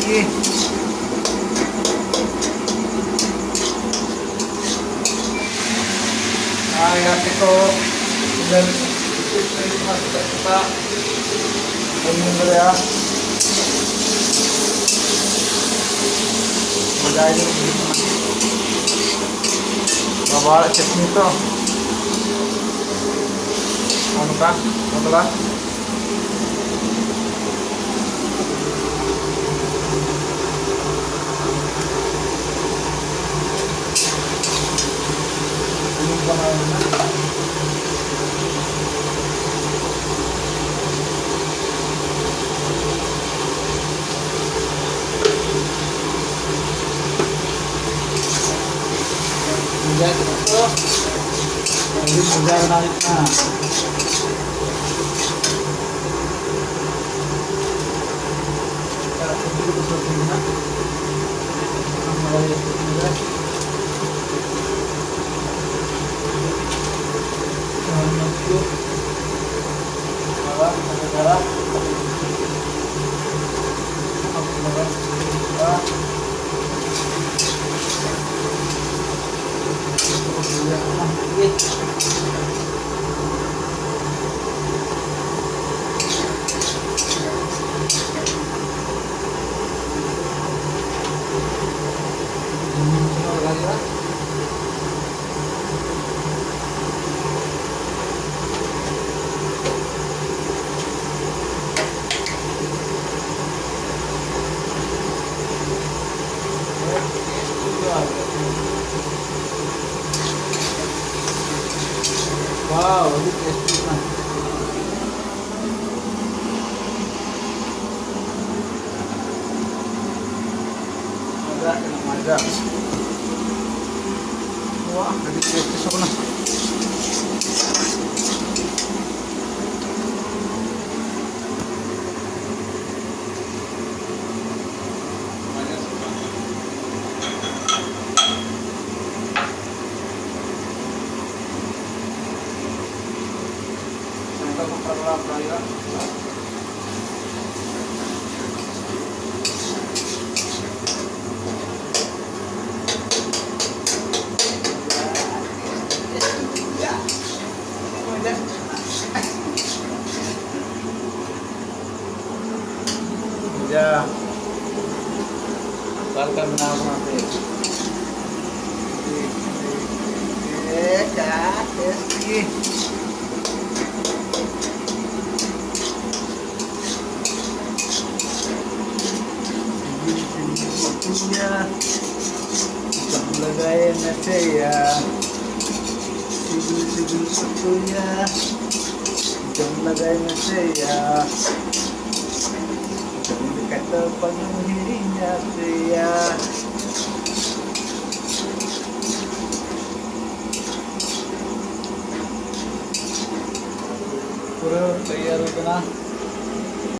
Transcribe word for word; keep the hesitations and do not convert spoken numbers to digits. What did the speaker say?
ᱟᱨ ᱜᱟᱛᱮ ᱠᱚ, ᱤᱱᱟᱹ ᱥᱮᱛᱟᱜ ᱥᱮᱛᱟᱜ ᱠᱟᱹᱢᱤ ᱦᱩᱭᱩᱜᱼᱟ᱾ ᱵᱟᱡᱟᱭ ᱜᱮ ᱦᱩᱭᱩᱜ ᱠᱟᱱᱟ᱾ ᱵᱟᱵᱟ ᱦᱚᱲᱟᱜ ᱪᱟᱹᱴᱱᱤ ᱛᱚ᱾ ᱚᱱᱠᱟ ᱯᱟᱛᱲᱟ᱾ ᱵᱷᱮᱡᱟ ᱠᱮᱫᱟ ᱠᱚ᱾ ᱟᱹᱰᱤ ᱢᱚᱡᱟ ᱵᱮᱱᱟᱣ ᱦᱩᱭᱩᱜ ᱠᱟᱱᱟ᱾ Wow, ᱟᱹᱰᱤ tasty ᱠᱟᱱᱟ᱾ ᱢᱟᱡᱟ ᱠᱟᱱᱟ, ᱢᱟᱡᱟ᱾ ᱣᱟᱦ, ᱟᱹᱰᱤ tasty ᱥᱚ ᱠᱟᱱᱟ᱾ ᱱᱚᱝᱠᱟ ᱠᱚ ᱯᱟᱛᱲᱟ ᱵᱟᱲᱟ ᱦᱩᱭᱩᱜᱼᱟ᱾ ᱚᱠᱟ ᱞᱮᱠᱟ ᱵᱮᱱᱟᱣ ᱠᱟᱱᱟ ᱥᱮ? ᱮᱠᱟ ᱴᱮᱥᱴᱤ᱾ ᱥᱤᱵᱤᱞ ᱥᱤᱵᱤᱞ ᱩᱛᱩᱭᱟ, ᱡᱚᱢ ᱞᱟᱜᱟᱭ ᱢᱮᱥᱮᱭᱟ᱾ ᱥᱤᱵᱤᱞ ᱥᱤᱵᱤᱞ ᱩᱛᱩᱭᱟ, ᱡᱚᱢ ᱞᱟᱜᱟᱭ ᱢᱮᱥᱮᱭᱟ᱾ ᱡᱚᱢ ᱞᱮᱠᱷᱟᱡ ᱫᱚ ᱵᱟᱝ ᱦᱤᱲᱤᱧᱟ ᱥᱮᱭᱟ᱾ ᱯᱩᱨᱟᱹ ᱛᱮᱭᱟᱨ ᱠᱟᱱᱟ᱾